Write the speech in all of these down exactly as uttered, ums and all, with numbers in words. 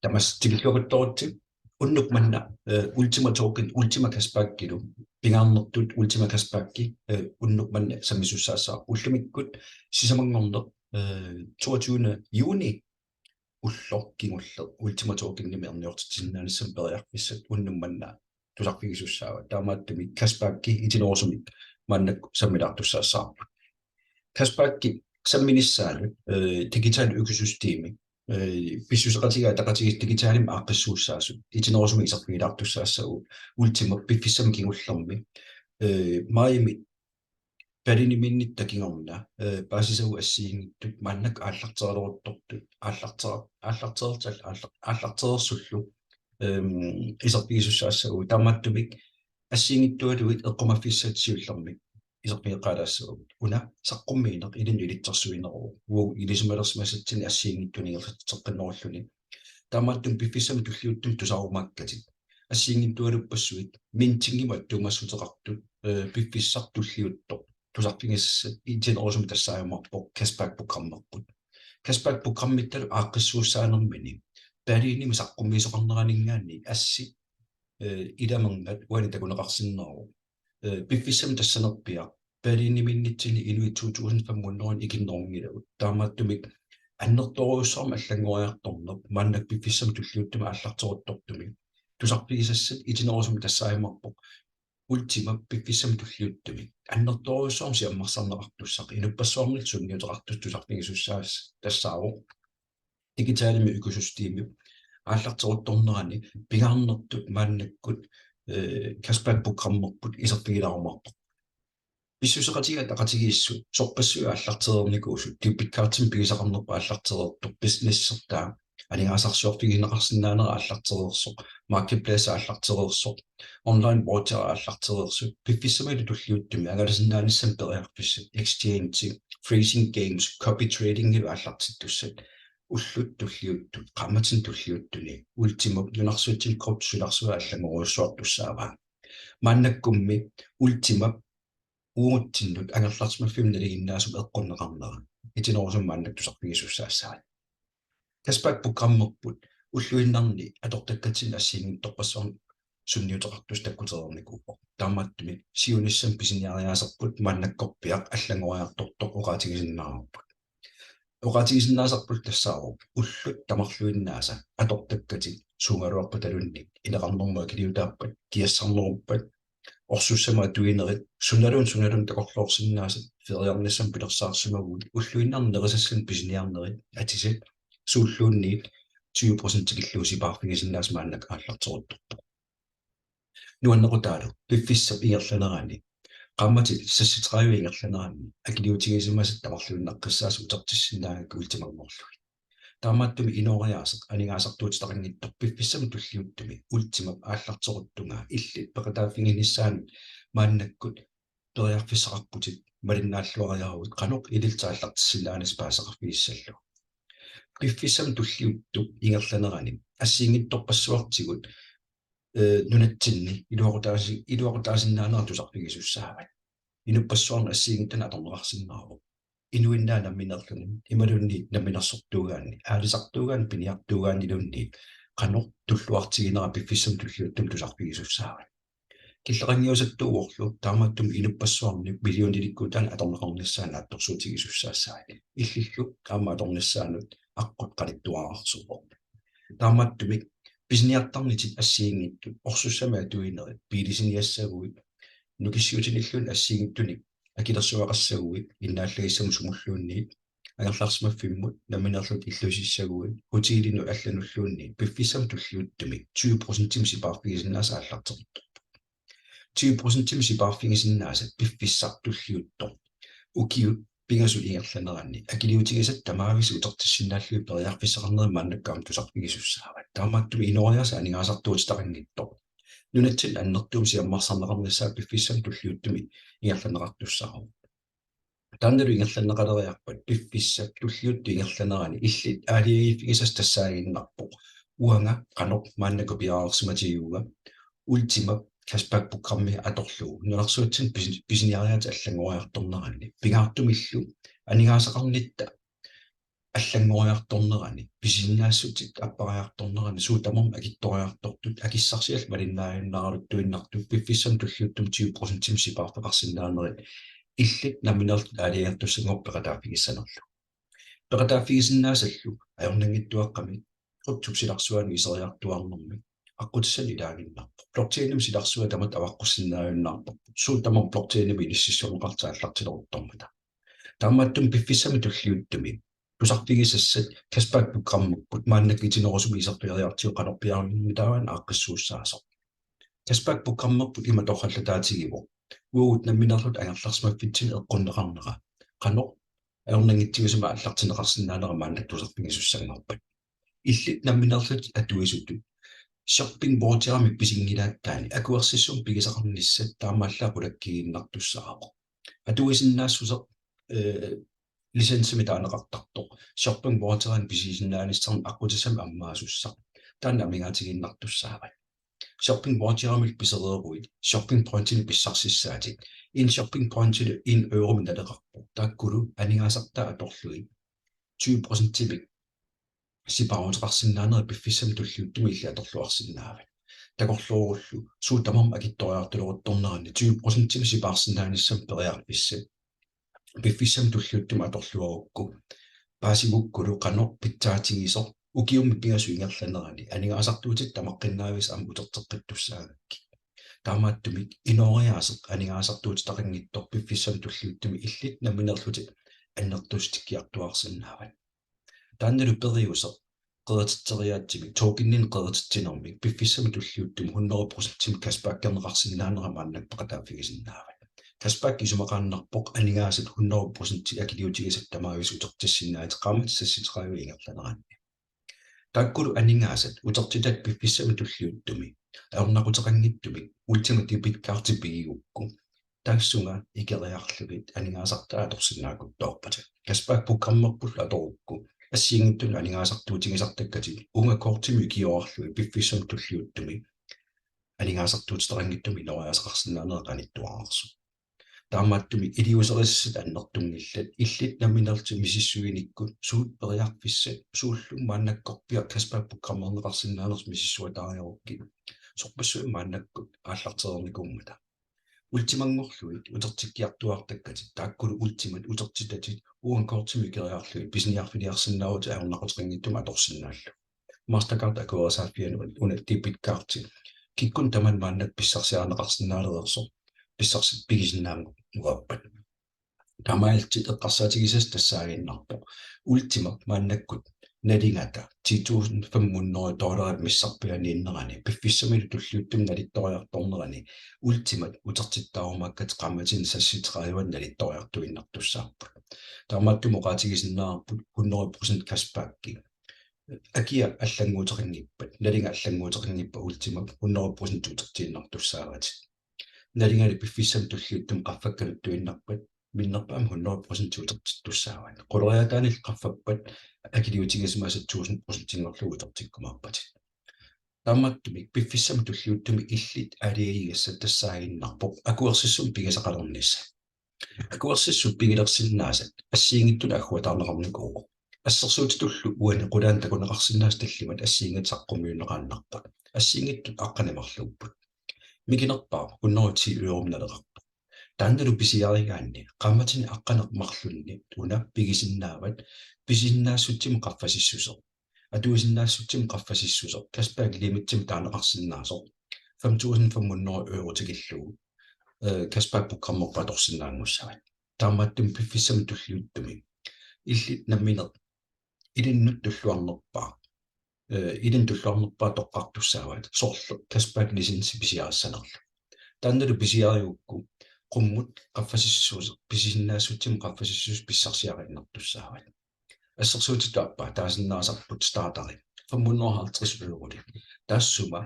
Tamassi tikilluaqqusaavusi. Unnuk manna, eh, Ultima Token, Ultima Cashbackilu, pingaarnertut Ultima Cashbacki, eh, unnuk manna sammisussaassavarput. Ullumikkut sisamanngorneq, eh, toogtyvende juni ulloq kingulleq Ultima Tokenimik erniortitsisinnaanissamut periarfissat unnuk manna tusarfigisussaavat. Taamaattumik cashbacki itinerusumik maannakkut sammilaartussaassavarput. Cashbacki samminissaanut, eh, digital økosystemi, eh, pissuseqatigiiaat ataqatigiissut digitalimik aaqqissuussaasut itinerusumik iserfigilaartussaassavagut. Ultima piffissami kingullermi, eh, maajimi Berlinimiinnitta kingorna, eh, paasisagut assigiinngitsut maannakkut aallartereeruttortut, aallartera-, aallartereertal-, aallar-, aallartereersullu, ehm, iserfigisussaassavagut. Taamaattumik assigiinngitsualuit eqqumaffigisassatit siullermik iserfigeqqaalaassavagut. Una saqqummiineq ilinnut ilitsersuineruvoq, uagut ilisimalersimasatsinnik assigiinngitsunik ingerlatitseqqinnerulluni. Taamaattumik piffissami tulliuttumi tusarumaakkatit assigiinngitsualuppassuit mintingimut attuumassuteqartut, eh, piffissaq tulliuttoq tusarfigisassat itinerusumik tassaajumaarpoq cashback programmerput. Cashback programmittalu aaqqissuussaanermini Berlinimi saqqummiisoqarneraninngaanniit assit, eh, ilamerngat uani takuneqarsinnaavoq. Eh, piffissami tassanerpiaq Berlinimiinnitsinni inuit to tusind fem hundrede ikinnerunngilagut. Taamaattumik annertoorujussuarmik allanngoriartorneq maannakkut piffissami tulliuttumi aallarteruttortumi tusarfigisassat itinerusumik tassaajumaarpoq. Ultima piffissami tulliuttumi annertoorujussuarmik siammarsarneqartussaq inuppassuarnillu sunniuteqartussaq tusarfigisussaas-, tassaavoq digitalimik økosystemi aallarteruttornerani pingaarnertut maannakkut, eh, cashback programmerput iserfigilaarumaarparput. Pissuseqatigiiaat ataqatigiissut sorpassuit aallartereernikuusut, debit cardimik pigisaqarnerput aallartereertoq, businessertaa aningaasarsiorfigineqarsinnaanera aallartereersoq, marketplace aallartereersoq, online voucher aallartereersut, piffissamilu tulliuttumi angalasinnaanissamut periarfissat, exchange, freezing games, copy tradingilu aallartittussat, ullut tulliuttut, qaammatini tulliuttuni Ultimap nunarsuatsinni kryptop silarsuaa allanngorujussuartussaavaa. Maannakkummi Ultimap uagutsinnut angerlarsimaffimmut nalinginnaasumut eqqunneqarnera itinerusumik maannakkut tusarfigisussaassavat. Cashback programmerput ulluinnarni atortakkatsinni assigiinngitsorpassuarnik sunniuteqartussaq takkutereernikuuvoq. Taamaattumik siunissami pisiniariaaserput maannakkorpiaq allanngoriartortoq oqaatigisinnaavarput. Oqaatigisinnaasarput tassaavoq ullut tamarluinnaasa atortakkatit suugaluarpataluunniit ineqarnermut akiliutaappat, kiassarneruppat, orsussamut atuinerit, sunaluunniit sunaluunniit takorloorsinnaasat, feriarnissamut pilersaarsimaguit, ulluinnarni nerisassanik pisiniarnerit atisat suulluunniit tyve procent tikillugu sipaarfigisinnaasat maannakkut aallarteruttorpoq. Nuannequtaalu piffissap ingerlanerani, qaammatit seksogtredive ingerlanerani akiliutigisimasat tamarluinnaqqissaasut utertissinnaagakku Ultimanngorlugit. Taamaattumik inooriaaseq aningaasartuutitaqanngitsoq piffissami tulliuttumi Ultimap aallarteruttungaa illit peqataaffiginissaanut maannakkut periarfissaqarputit malinnaalluariaruit qanoq ilillutit aallartissinnaanissat paasisaqarfigissallugu. Piffissami tulliuttumi ingerlanerani assigiinngitsorpassuartigut, eh, nunatsinni iluaqutaasi-, iluaqutaasinnaanera tusarfigisussaavat. Inuppassuarnit assigiinngitsunik atorneqarsinnaavoq. Inuinnaat nammineerluni, imaluunniit namminersortuugaanni, aalisartuugaanni, piniartuugaanniluunniit, qanoq tulluartiginera piffissami tulliuttumi tusarfigisussaavat. Killeqanngiusattuuvorlu, taamaattumik inuppassuarnit millionilikkuutaannik atorneqarnissaanut naatsorsuutigisussaassavat. Illillu aamma atornissaanut aqqut qanittuararsuuvoq. Taamaattumik pisiniartarnitit assigiinngitsut, orsussamut atuinerit, biilisiniassaguit, nukissiuutinilluunniit assigiinngitsunik akilersueqassaguit, innaallagissamut sumulluunniit, angerlarsimaffimmut nammineerlutit illusissaguit, hotelinut allanulluunniit, piffissami tulliuttumi tyve procentimik sipaarfigisinnaasat aallarteruttorpoq. Tyve procentimik sipaarfigisinnaasat piffissaq tulliuttoq ukiut pingasut ingerlaneranni akiliutigisatit tamaavisa utertissinnaallugit periarfissaqarnerit maannakkut aamma tusarfigisussaavat. Taamaattumik inooriaaseq aningaasartuutitaqanngitsoq nunatsinni annertuumik siammarsarneqarnissaa piffissami tulliuttumi ingerlanneqartussaavoq. Taannalu ingerlanneqaleriarpat piffissap tulliuttup ingerlanerani illit aalajangiiffigisassat tassaaginnarpoq: Uanga qanoq maannakkut piareersimatigivunga Ultimap cashback programmi atorlugu nunarsuatsinni pis-, pisiniariaatit allanngoriartorneranni, pingaartumillu aningaasaqarnitta allanngoriartornerani, pisisinnaassutit appariartornerani, suut tamarmik akitsoriartortut, akissarsiallit malinnaajunnaaraluttuinnartut, piffissami tulliuttumi tyve procentimik sipaarfeqarsinnaanerit illit nammineerlutit aalajangertussanngorput peqataaffigissanerlugu. Peqataaffigisinnaasallu ajornanngitsuaqqamik kryptop silarsuanut iseriartuaarnermi aqqutissanik ilaaginnarpoq. Blockchainimi silarsua tamatta avaqqussinnaajunnaarparput. Suut tamarmik blockchainimi inississorneqartut aallartileruttormata. Taamaattumik piffissami tulliuttumi tusarfigisassat cashback programmerput maannakkut itinerusumik iserfigeriartigu qanorpiaq aamma taava aaqqissuussaasoq. Cashback programmerput ima torrallataatigivoq: Uagut nammineerluta angerlarsimaffitsinni eqqunneqarnera qanoq ajornanngitsigisumik aallartinneqarsinnaanera maannakkut tusarfigisussanngorpat. Illit nammineerlutit atuisutut shopping voucherimik pisinngilaataanni akuersissummik pigisaqarnissat taamaallaat qulakkiinnartussaavoq. Atuisinnaassuseq, eh, licensimik taaneqartartoq shopping voucherinik pisisinnaanissannut aqqutissamik ammaasussaq taanna amigaatigiinnartussaavat. Shopping voucherimik pisereeruit shopping pointinik pissarsissaatit. En shopping pointilu en euromik naleqarpoq. Taakkulu aningaasartai atorlugit tyve procentimik sipaaruteqarsinnaanerit piffissami tulliuttumi illit atorluarsinnaavat. Takorloorullu suut tamarmik akitsoriartuleruttorneranni tyve procentimik sipaarsinnaanissamut periarfissat piffissami tulliuttumi atorluarukku paasigukkulu qanoq pitsaatigisoq ukiummi pingasut ingerlanerani aningaasartuutit tamaqqinnaavisa aamma uterteqqittussaagakkit. Taamaattumik inooriaaseq aningaasartuutitaqanngitsoq piffissami tulliuttumi illit nammineerlutit annertusitikkiartuaarsinnaavat. Taannalu periuseq qerititseriaatsimik, tokeninik qerititsinermik piffissami tulliuttumi hundrede procentimik cashbackerneqarsinnaanera maannakkut peqataaffigisinnaavat. Cashback isumaqaannarpoq aningaasat hundrede procent akiliutigisatit tamaavisa utertissinnaasatit qaammatit seksogtredive ingerlaneranni. Taakkulu aningaasat utertitatit piffissami tulliuttumi ajornaquteqanngitsumik Ultima debit cardi pigigukku tassunga ikeriarlugit aningaasartai atorsinnaakuttoorpatit. Cashback programmerpullu atorukku assigiinngitsunut aningaasartuutigisartakkatit uunga kortimut ikiorarlugit piffissami tulliuttumi aningaasartuutitaqanngitsumik inooriaaseqarsinnaanera qanittuararsuuvoq. Taamaattumik iliuuserisassat annertunngillat, illit nammineerlutit misissuinikkut suut periarfissat, suullu maannakkorpiaq cashback programmerneqarsinnaanersut misissuataariarukkit, sorpassuit maannakkut aallartereernikuummata. Ultimanngorlugit utertikkiartuaartakkatit taakkulu Ultimat utertitatit uunga kortimut ikeriarlugit pisiniarfiliarsinnaavutit ajornaquteqanngitsumik atorsinnaallugu. Mastercard akuerisaaffiani una debit cardi kikkunnit tamanit maannakkut pissarsiarineqarsinnaalereersoq pissarsiat pigisinnaannguaappat. Taamaalillutit eqqarsaatigisassat tassaaginnarpoq Ultima maannakkut nalingata ti tusind fem hundrede dollarit missarpiaaniinnerani piffissamilu tulliuttumi nalittoriartornerani Ultimat utertittaarumaakkatit qaammatini seksogtredive nalittoriartuinnartussaapput. Taamaattumik oqaatigisinnaavarput hundrede procent cashbacki akia allannguuteqanngippat, nalinga allannguuteqanngippat Ultimap hundrede procent utertiinnartussaavatit. Nalingali piffissami tulliuttumi qaffakkaluttuinnarpat minnerpaamik hundrede procent utertittussaavat. Quleriaataanillu qaffappat akiliutigisimasat tusind procentinngorlugit utertikkumaarpatit. Taamaattumik piffissami tulliuttumi illit aalajangigassat tassaaginnarpoq akuersissummik pigisaqalernissaq. Akuersissummik pigilersinnaasat assigiinngitsunik agguataarneqarnikuuvoq. Assersuutitullu uani qulaani takuneqarsinnaasut tallimat assigiinngitsut saqqummiunneqaannarput. Assigiinngitsut aqqaneq-marluupput. Mikinerpaaq hundrede ti euromik naleqarpoq. Taannalu pisiarigaanni qaammatini aqqaneq-marlunni una pigisinnaavat pisisinnaassutsimik qaffasissuseq. Atuisinnaassutsimik qaffasissuseq cashback limitsimik taaneqarsinnaasoq fem tusind fem hundrede euro tikillugu, eh, cashback programmerput atorsinnaanngussavat. Taamaattumik piffissami tulliuttumi illit nammineq ilinnut tulluarnerpaaq, eh, ilinnut tulluarnerpaaq toqqartussaavat, soorlu cashback licensi pisiarissanerlugu. Taannalu pisiarigukku qummut qaffasissuseq, pisisinnaassutsimik qaffasissuseq pissarsiariinnartussaavat. Assersuutitut aappaa taasinnaasarput starteri fem hundrede og halvtreds euroli. Taassuma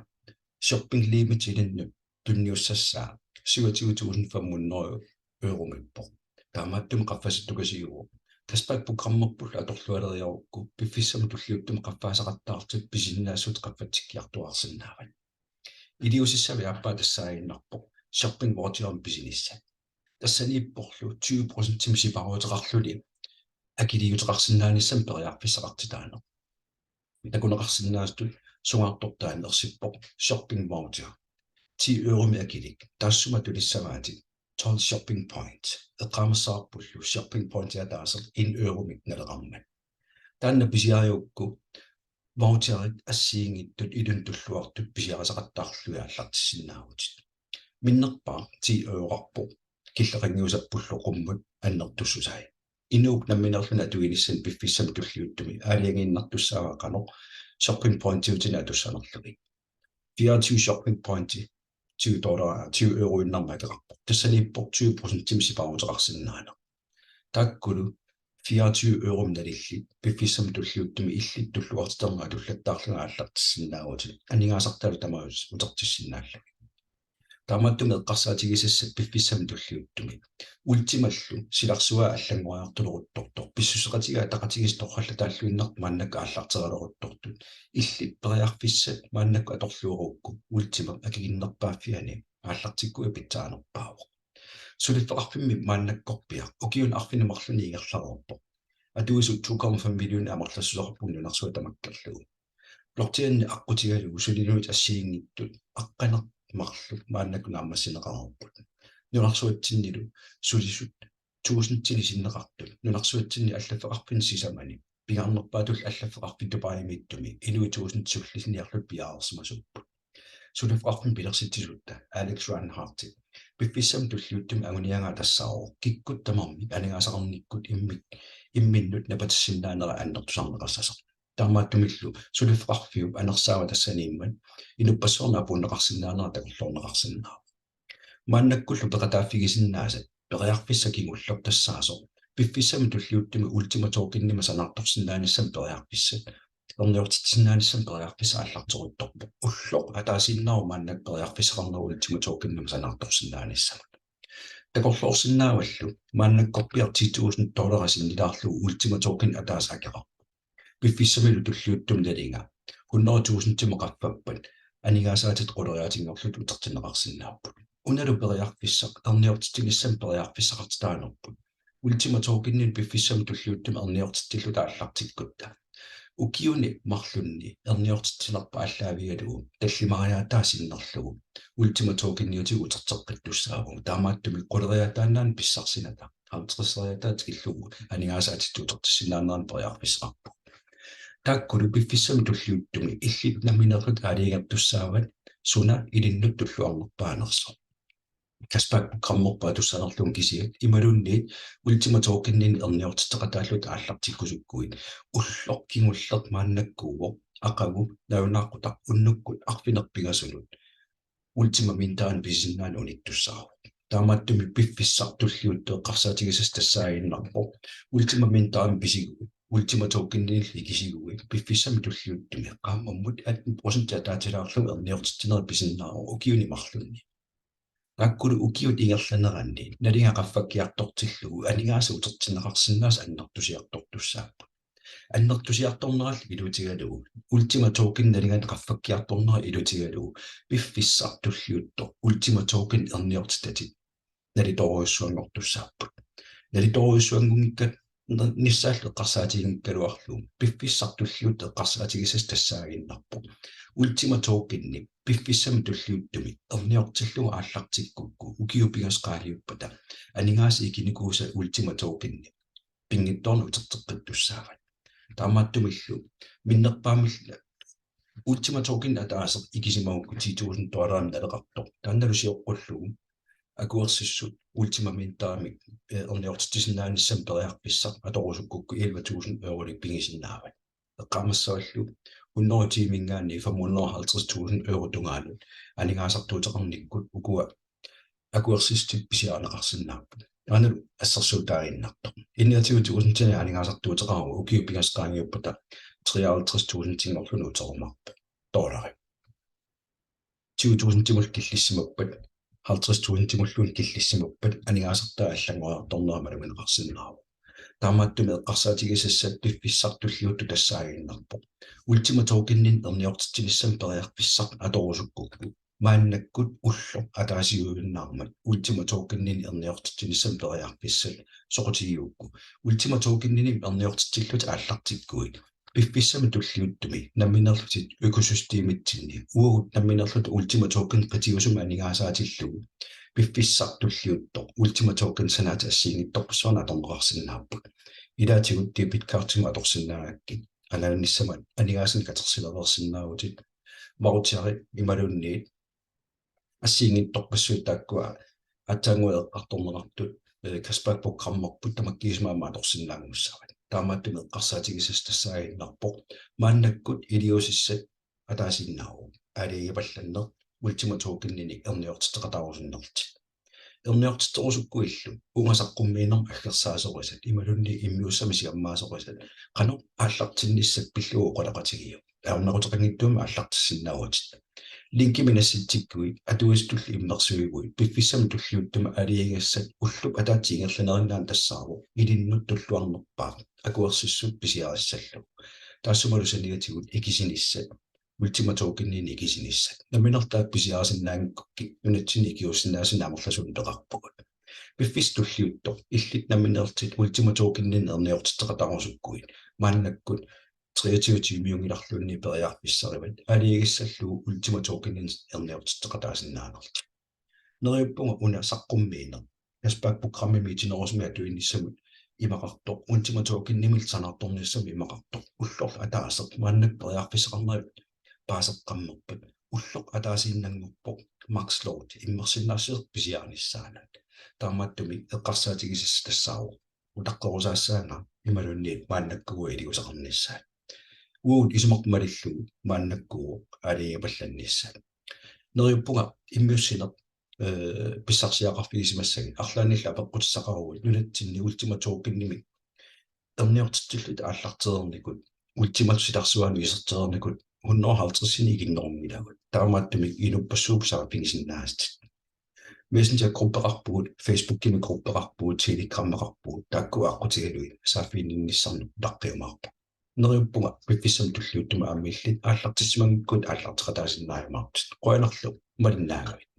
shopping limit ilinnut tunniussassaa syvogtyve tusind fem hundrede euromiippoq. Taamaattumik qaffasittukasiuvoq. Cashback programmerpullu atorlualeriarukku piffissami tulliuttumi qaffaasaqattaarlutit pisisinnaassutsit qaffatsikkiartuaarsinnaavat. Iliuusissavit aappaa tassaaginnarpoq shopping voucherimik pisinissat. Tassaniipporlu tyve procentimik sipaaruteqarluni akiliuteqarsinnaanissamut periarfissaqartitaaneq. Takuneqarsinnaasutut sungaartortaani ersippoq shopping voucher. Ti euromik akilik, taassuma tulissavaatit tolv shopping point. Eqqaamassavarpullu shopping pointi ataaseq en euromik naleqarmat. Taanna pisiarigukku voucherit assigiinngitsut ilinnut tulluartut pisiarisaqattaarlugit aallartissinnaavutit. Minnerpaaq ti eurorpoq, killeqanngiusappullu qummut annertussusai. Inuup nammineerluni atuinissani piffissami tulliuttumi aalajangiinnartussaavaa qanoq shopping pointiutinik atussanerlugit. Fireogtyve shopping pointi tyve dollar, tyve euroinnarmik akeqarpoq. Tassaniippoq tyve procentimik sipaaruteqarsinnaaneq. Taakkulu fireogtyve euromik nalillit piffissami tulliuttumi illit tulluartiterneq atullattaarlugit aallartissinnaavutit, aningaasartaalu tamaasa utertissinnaallugit. Taamaattumik eqqarsaatigisassat piffissami tulliuttumi Ultimallu silarsuaa allanngoriartuleruttortoq, pissuseqatigiit ataqatigiissut torrallataalluinnartut maannakkut aallarteriaruttortut, illit periarfissat maannakkut atorluarukku Ultimap akikinnerpaaffiani aallartikkuit pitsaanerpaavoq. Suliffeqarfimmi maannakkorpiaq ukiuni arfineq-marlunni ingerlareerpoq. Atuisut to komma fem millionit amerlassuseqarput nunarsuaq tamakkerlugu. Blockchaini aqqutigalugu sulinuit assigiinngitsut aqqaneq-marluk maannakkut naammassineqareerput. Nunarsuatsinnilu sulisut tusindinik sinneqartut nunarsuatsinni allaffeqarfinni sisamani, pingaarnerpaatullu allaffeqarfik Dubaimiittumi inuit tusindit sullissiniarlutik piareersimasuupput. Suliffeqarfimmik pilersitsisutta Alex Reinhardt piffissami tulliuttumi anguniagaa tassaavoq kikkut tamarmik aningaasaqarnikkut immik-, imminnut napatissinnaanera annertusarneqassasoq. Taamaattumillu suliffeqarfiup anersaava tassaniimmat inuppassuarnut apuunneqarsinnaanera takorloorneqarsinnaavoq. Maannakkullu peqataaffigisinnaasat periarfissat kingulleq tassaasoq piffissami tulliuttumi Ultima Tokenimik sanaartorsinnaanissamut periarfissat, erniortitsisinnaanissamut periarfissaq aallarteruttorpoq. Ulloq ataasiinnaavoq maannakkut periarfissaqarneq Ultima Tokenimik sanaartorsinnaanissamut. Takorloorsinnaavallu maannakkorpiaq ti tusind dollarit sinnilaarlugu Ultima Token ataaseq akeqarpoq. Piffissamilu tulliuttumi nalinga hundrede tusindimut qaffappat aningaasaatit quleriaatinngorlutik utertinneqarsinnaapput. Unalu periarfissaq erniortitsinissamut periarfissaqartitaanerput. Ultima Tokeninik piffissami tulliuttumi erniortitsilluta aallartikkutta ukiuni marlunni erniortitsinerput aallaavigalugu tallimariaataa sinnerlugu Ultima Tokeniutigut uterteqqittussaavoq. Taamaattumik quleriaataannaanik pissarsinata halvtredseriaataa tikillugu aningaasaatit utertissinnaanerannik periarfissaqarpoq. Taakkulu piffissami tulliuttumi illit nammineerlutit aalajangertussaavat suna ilinnut tulluarnerpaanersoq. Cashback programmerput atussanerlugu kisiat imaluunniit Ultima Tokeninik erniortitseqataallutit aallartikkusukkuit, ulloq kingulleq maannakkuuvoq aqagu nalunaaqutaq unnukkut arfineq-pingasunut Ultima Minterimik pisisinnaaneq unittussaavoq. Taamaattumik piffissaq tulliuttoq eqqarsaatigisassat tassaaginnarpoq: Ultima Minterimik pisiguit, Ultima Tokenillu ikisiguit, piffissami tulliuttumi qaammammut atten procent ataatilaarlugu erniortitsinerit pisinnaavoq ukiuni marlunni. Taakkulu ukiut ingerlaneranni nalinga qaffakkiartortillugu aningaasat utertinneqarsinnaasut annertusiartortussaapput. Annertusiartornerallu ilutigalugu, Ultima Token nalinganik qaffakkiartornera ilutigalugu, piffissaq tulliuttoq Ultima Token erniortitatit nalitoorujussuanngortussaapput. Nalitoorujussuanngunngikka-, nissaallu eqqarsaatiginngikkaluarlugu piffissaq tulliuttoq eqqarsaatigisassat tassaaginnarpoq: Ultima Tokeni piffissami tulliuttumi erniortillugu aallartikkukku ukiut pingasut qaangiuppata aningaasat ikinikuusat Ultima Tokeni pinngitsoornak uterteqqittussaavat. Taamaattumillu minnerpaamillu Ultima Token ataaseq ikisimagukku ti tusind dollarimik naleqartoq, taannalu sioqqullugu akuersissut Ultima Minterimik, eh, erniortitsisinnaanissamut periarfissaq atorusukkukku elleve tusind eurolik pigisinnaavat. Eqqaamassavallu hundrede tiiminngaanniit femhundrede og halvtreds tusind euro tungaanut aningaasartuuteqarnikkut ukua akuersissutit pisiarineqarsinnaapput. Aanalu assersuutaaginnartoq: enogtyve tusindinik aningaasartuuteqarutta ukiut pingasut qaangiuppata treoghalvtreds tusindinngorluni uterumaarpoq dollari. Tyve tusindimullu killissimappat, halvtreds tusindimulluunniit killissimappat aningaasartai allanngoriartornerat malugineqarsinnaavoq. Taamaattumik eqqarsaatigisassat piffissaq tulliuttoq tassaaginnarpoq: Ultima Tokeninik erniortitsinissamut periarfissaq atorusukkukku Maannakkut ulloq ataasiuinnarmat Ultima Tokeninik erniortitsinissamut periarfissat soqutigigukku. Ultima Tokeninik erniortitsillutit aallartikkuit, piffissami tulliuttumi nammineerlutit økosystemitsinni uagut nammineerluta Ultima Token qitiusumik aningaasaatillugu piffissaq tulliuttoq Ultima Token sanaatit assigiinngitsorpassuarnik atorneqarsinnaapput. Ilaatigut debit cardimut atorsinnaagakkit, anaanissama aningaasanik katersilereersinnaavutit, voucheri imaluunniit assigiinngitsorpassuit taakkua aatsaannguaq eqqartorneqartut, eh, cashback programmerput tamakkiisumik aamma atorsinnaanngussavat. Taamaattumik eqqarsaatigisassat tassaaginnarpoq: maannakkut iliuusissat ataasiinnaavoq, aalajangiipallanneq Ultima Tokeninik erniortitseqataarusunnerlutit. Erniortitserusukkuillu uunga saqqummiinermi aggersaasorisat imaluunniit immiussamik siammaasorisat qanoq aallartinnissat pillugu oqaloqatigiuk. Ajornaquteqanngitsumik aallartissinnaavutit. Linkimik nassitsikkuit atuisutulli immersuiguit, piffissami tulliuttumi aalajangigassat ullup ataatsip ingerlanerinnaani tassaavoq ilinnut tulluarnerpaaq akuersissut pisiarissallugu. Taassumalu saniatigut ikisinissat, Ultima Tokeninik ikisinissat. Nammineq taakku pisiarisinnaanngikkukkit nunatsinni ikiuussinnaasunik amerlasuunik peqarpugut. Piffissaq tulliuttoq illit nammineerlutit Ultima Tokeninik erniortitseqataarusukkuit, maannakkut treogtyve tiimiunngilarluunniit periarfissarivat aalajangissallugu Ultima Tokeninik erniortitseqataasinnaanerlutit. Neriuppunga una saqqummiineq cashback programmimi itinerusumik atuinissamut imaqartoq, Ultima Tokenimik sanaartornissamut imaqartoq, ullorlu ataaseq maannakkut periarfissaqarnerit paaseqqammerpat, ulloq ataasiinnanngorpoq max load, immersinnaassutsit pisiarinissaannut. Taamaattumik eqqarsaatigisassat tassaavoq utaqqerusaassaanga imaluunniit maannakkuuvoq iliuuseqarnissaat. Uagut isumartik malillugu maannakkuuvoq aalajangiipallannissaat. Neriuppunga immiussineq, eh, pissarsiaqarfigisimassagit, arlaannillu apeqqutissaqaruit nunatsinni Ultima Tokenimik erniortitsillutit aallartereernikut, Ultimallu silarsuanut isertereernikut hundrede og halvtredsinik ikinnerunngilagut. Taamaattumik inuppassuupput saaffigisinnaasatit. Messenger-gruppeqarpugut, Facebookimi gruppeqarpugut, Telegrammeqarpugut, taakku aqqutigalugit saaffiginninnissannut utaqqiumaarpoq. Neriuppunga piffissami tulliuttumi aamma illit aallartissimanngikkuit aallarteqataasinnaajumaarputit. Qujanarlu malinnaagavit.